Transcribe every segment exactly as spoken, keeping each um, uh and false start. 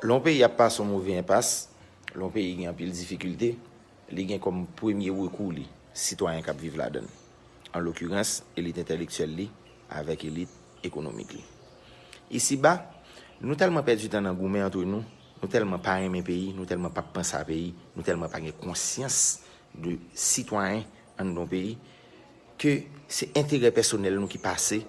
Lè yon peyi ap pase yon move enpas, lè yon peyi gen anpil difikilte, li gen kòm premye rekou li sitwayen k ap viv ladan l, an lokirans elit entèlektyèl li avèk elit ekonomik li. Isiba, nou tèlman pèdi tan nan goumen antre nou, nou tèlman pa renmen peyi, nou tèlman p ap panse a peyi, nou tèlman pa gen konsyans de sitwayen anndan yon peyi, ke se enterè pèsonèl nou ki pase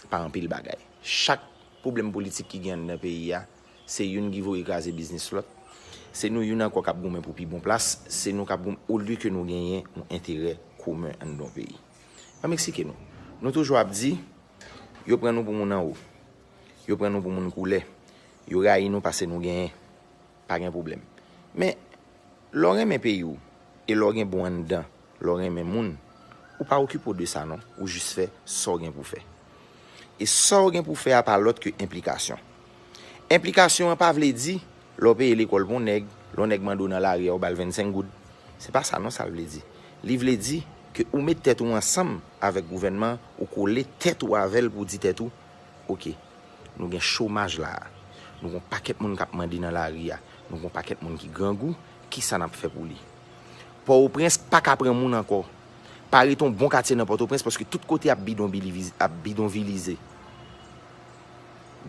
pa anpil bagay. Chak pwoblèm politik ki gen anndan peyi a, se youn ki voye kraze biznis lòt. Se nou youn ankò k ap goumen pou pi bon plas, se nou k ap goumen olye ke nou genyen yon enterè komen anndan yon peyi. Ban m eksplike nou. Nou toujou ap di, yo pran nou pou moun anwo. Yo pran nou pou moun koulè. Yo rayi nou paske nou genyen. Pa gen pwoblèm. Men, lè w renmen peyi w, e lè w gen bon anndan, lè w renmen moun, ou pa okipe w de sa non, ou jis fè sa w gen pou fè. E sa w gen pou fè a pa lòt ke enplikasyon. Enplikasyon an pa vle di, lè w peye lekòl pou yon nèg, lè yon nèg mande w nan lari a, ou ba l vennsenk goud. Se pa sa non sa l vle di. Li vle di ke ou met tèt ou ansanm avèk gouvènman an, ou kole tèt ou avè l pou w di tèt ou, oke, nou gen chomaj la a. Nou gen yon pakèt moun k ap mande nan lari a. Nou gen yon pakèt moun ki grangou. Kisa n ap fè pou li? Pòtoprens pa ka pran moun ankò. Pa rete yon bon katye nan Pòtoprens paske tout kote ap bidonviliz-, ap bidonvilize.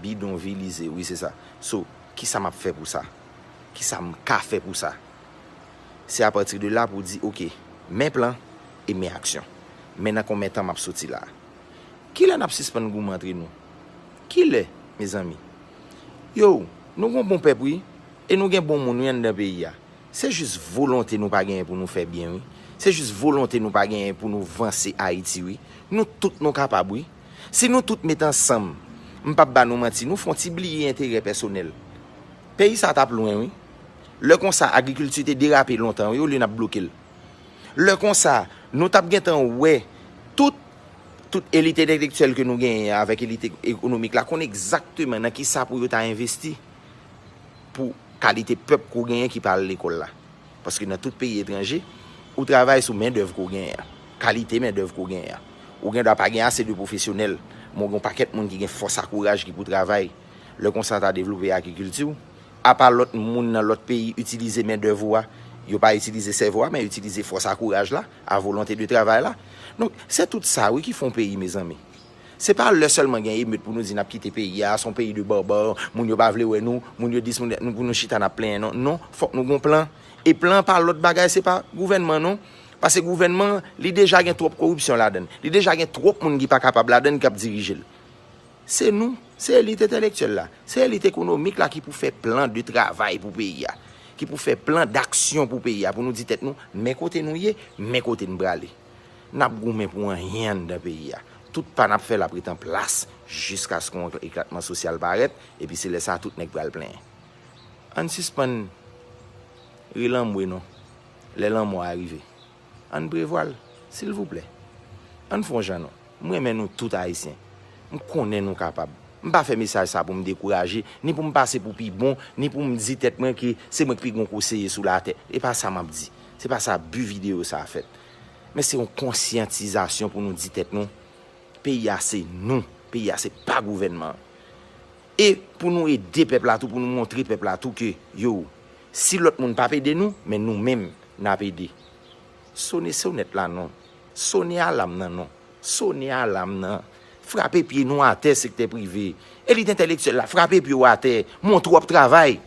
Bidonvilize, wi, se sa. So, kisa m ap fè pou sa? Kisa m ka fè pou sa? Se apati de la pou w di, oke, men plan e men aksyon. Men nan konbyen tan m ap soti la a? Kilè n ap sispann goumen antre nou? Kilè, mezanmi? Yo, nou gen yon bon pèp, wi, e nou gen bon moun, wi, anndan peyi a. Se jis volonte nou pa genyen pou nou fè byen, wi. Se jis volonte nou pa genyen pou nou vanse Ayiti, wi. Nou tout nou kapab, wi. Si nou tout met ansanm, m p ap ba nou manti, nou fè yon ti bliye enterè pèsonèl. Peyi sa t ap lwen, wi. Lè konsa, agrikilti te derape lontan, wi, olye n ap bloke l. Lè konsa, nou t ap gentan wè tout, tout elit entelektyèl ke nou genyen an avèk elit ek-, ekonomik la konn egzakteman nan kisa pou yo ta envesti pou kalite pèp ke w genyen ki pa al lekòl la. Paske nan tout peyi etranje, ou travay sou mendèv ke w genyen an, kalite mendèv ke w genyen an. Ou gen dwa pa gen ase de pwofesyonèl, men w gen yon pakèt moun ki gen fòs a kouraj ki pou travay. Lè konsa, ta devlope agrikilti w. Apa lòt moun nan lòt peyi itilize mendèv ou a, yo pa itilize sèvo a, men yo itilize fòs a kouraj la, a volonte de travay la. Donk, se tout sa, wi, ki fè yon peyi, mezanmi. Se pa lè sèlman gen emet pou nou di n ap kite peyi a, se yon peyi de barbare, moun yo pa vle wè nou, moun yo dis, moun, nou, pou nou chita n ap plenyen, non. Non, fòk nou gen yon plan. E plan pa lòt bagay, se pa gouvènman, non. Paske gouvènman, li deja gen twòp koripsyon ladan l. Li deja gen twòp moun ki pa kapab ladan l k ap dirije l. Se nou, se elit entelektyèl la, se elit ekonomik la ki pou fè plan de travay pou peyi a, ki pou fè plan daksyon pou peyi a, pou nou di tèt nou, men kote nou ye, men kote n prale. N ap goumen pou anyen anndan peyi a. Tout pa n ap fè l ap ret an plas jiskaske yon eklatman sosyal parèt, epi se lè sa a tout nèg pral plenyen. Ann sispann ri lanmwe non, lè lanmò a rive. Ann prevwa l, silvouplè. Ann fè yon jan non. M renmen nou tout Ayisyen. M konnen nou kapab. M pa fè mesaj sa pou m dekouraje, ni pou m pase pou pi bon, ni pou m di tèt mwen ke se mwen k pi gwo konseye sou latè. E pa sa m ap di. Se pa sa bi videyo sa a fèt. Men se yon konsyantizasyon pou nou di tèt nou, peyi a se nou, peyi a se pa gouvènman an. E pou nou ede pèp la tou, pou nou montre pèp la tou ke, yo, si lòt moun p ap ede nou, men nou menm, n ap ede. Sone sonèt la non. Sone alam nan non. Sone alam nan. Frape pye nou atè, sektè prive. Elit entelektyèl la, frape pye w atè. Montre w ap travay.